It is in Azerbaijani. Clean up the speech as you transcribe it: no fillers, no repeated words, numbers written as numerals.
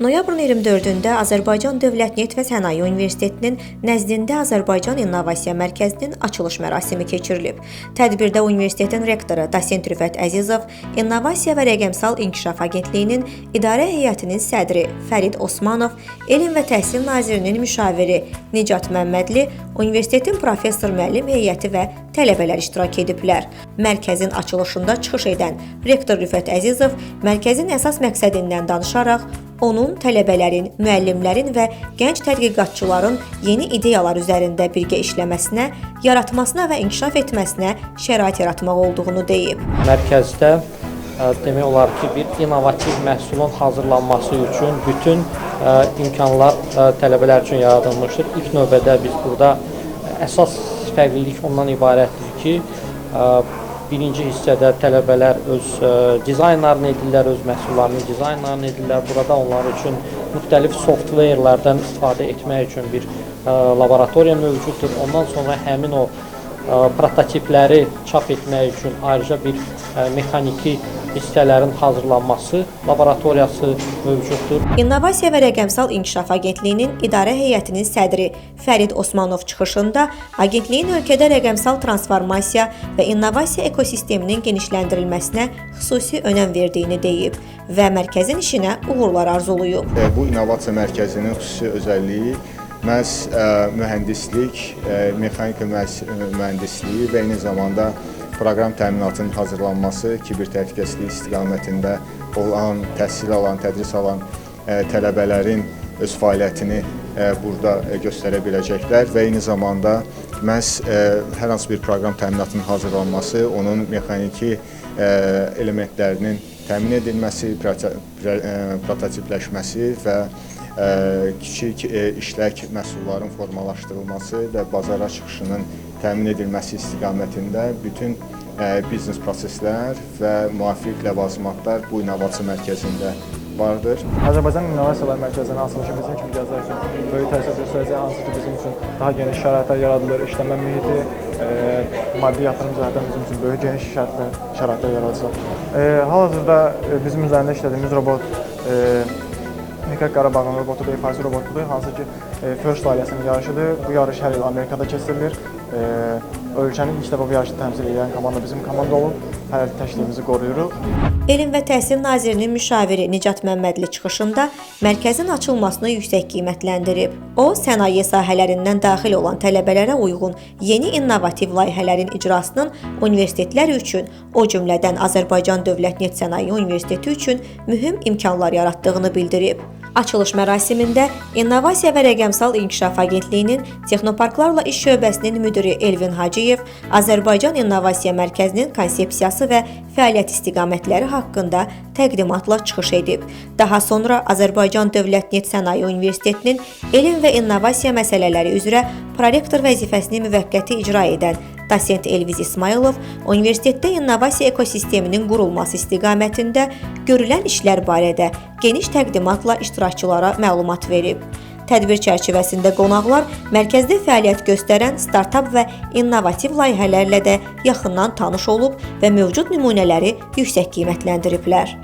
Noyabrın 24-də Azərbaycan Dövlət Neft və Sənaye Universitetinin nəzdində Azərbaycan İnnovasiya Mərkəzinin açılış mərasimi keçirilib. Tədbirdə universitetin rektoru dosent Rüfət Əzizov, İnnovasiya və Rəqəmsal İnkişaf Agentliyinin İdarə Heyətinin sədri Fərid Osmanov, Elm və Təhsil Nazirinin müşaviri Nicat Məmmədli, universitetin professor-müəllim heyəti və tələbələr iştirak ediblər. Mərkəzin açılışında çıxış edən rektor Rüfət Əzizov mərkəzin əsas məqsədindən danışaraq onun tələbələrin, müəllimlərin və gənc tədqiqatçıların yeni ideyalar üzərində birgə işləməsinə, yaratmasına və inkişaf etməsinə şərait yaratmaq olduğunu deyib. Mərkəzdə demək olar ki, bir innovativ məhsulun hazırlanması üçün bütün imkanlar tələbələr üçün yaradılmışdır. İlk növbədə biz burada əsas fərqlilik ondan ibarətdir ki, birinci hissədə tələbələr öz dizaynlarını edirlər, öz məhsullarının dizaynlarını edirlər. Burada onlar üçün müxtəlif softwarelərdən istifadə etmək üçün bir laboratoriya mövcuddur. Ondan sonra həmin o prototipləri çap etmək üçün ayrıca bir mexaniki hissələrin hazırlanması laboratoriyası mövcuddur. İnnovasiya və Rəqəmsal İnkişaf Agentliyinin İdarə Heyətinin sədri Fərid Osmanov çıxışında agentliyin ölkədə rəqəmsal transformasiya və innovasiya ekosisteminin genişləndirilməsinə xüsusi önəm verdiyini deyib və mərkəzin işinə uğurlar arzulayıb. Bu innovasiya mərkəzinin xüsusi özəlliyi məhz mühəndislik, mexanika mühəndisliyi və eyni zamanda proqram təminatının hazırlanması, kiber təhlükəsizlik istiqamətində olan, təhsil alan, tədris alan tələbələrin öz fəaliyyətini burada göstərə biləcəklər və eyni zamanda məhz hər hansı bir proqram təminatının hazırlanması, onun mexaniki elementlərinin təmin edilməsi, prototipləşməsi və kiçik işlək məhsulların formalaşdırılması və bazara çıxışının təmin edilməsi istiqamətində bütün biznes proseslər və müvafiq ləvazimatlar bu innovasiya mərkəzində vardır. Azərbaycan İnnovasiyalar Mərkəzinin açılışı bizim kimi gənclər üçün böyük təsir göstərəcək, hansı ki bizim üçün daha geniş şəraitlər yaradılır, işləmə mühiti, maddi yatırım cəhətdən bizim üçün böyük geniş şəraitlər yaradılacaq. Hal-hazırda bizim üzərində işlədiyimiz robot Nikak Qarabağın robotudur, FIC robotudur, hansı ki FIRST ailəsinin yarışıdır. Bu yarış hər il Amerikada keçirilir. Ölkənin ilk dəfə bu yarışı təmsil edən komanda bizim komanda olub. Hələ təkliyimizi qoruyuruq. Elm və Təhsil Nazirinin müşaviri Nicat Məmmədli çıxışında mərkəzin açılmasını yüksək qiymətləndirib. O, sənaye sahələrindən daxil olan tələbələrə uyğun yeni innovativ layihələrin icrasının universitetlər üçün, o cümlədən Azərbaycan Dövlət Neft Sənaye Universiteti üçün mühüm imkanlar yaratdığını bildirib. Açılış mərasimində İnnovasiya və Rəqəmsal İnkişaf Agentliyinin Texnoparklarla İş Şöbəsinin müdiri Elvin Hacıyev Azərbaycan İnnovasiya Mərkəzinin konsepsiyası və fəaliyyət istiqamətləri haqqında təqdimatla çıxış edib. Daha sonra Azərbaycan Dövlət Neft Sənaye Universitetinin Elm və İnnovasiya məsələləri üzrə prorektor vəzifəsini müvəqqəti icra edən dosent Elviz İsmayılov universitetdə innovasiya ekosisteminin qurulması istiqamətində görülən işlər barədə geniş təqdimatla iştirakçılara məlumat verib. Tədbir çərçivəsində qonaqlar mərkəzdə fəaliyyət göstərən startap və innovativ layihələrlə də yaxından tanış olub və mövcud nümunələri yüksək qiymətləndiriblər.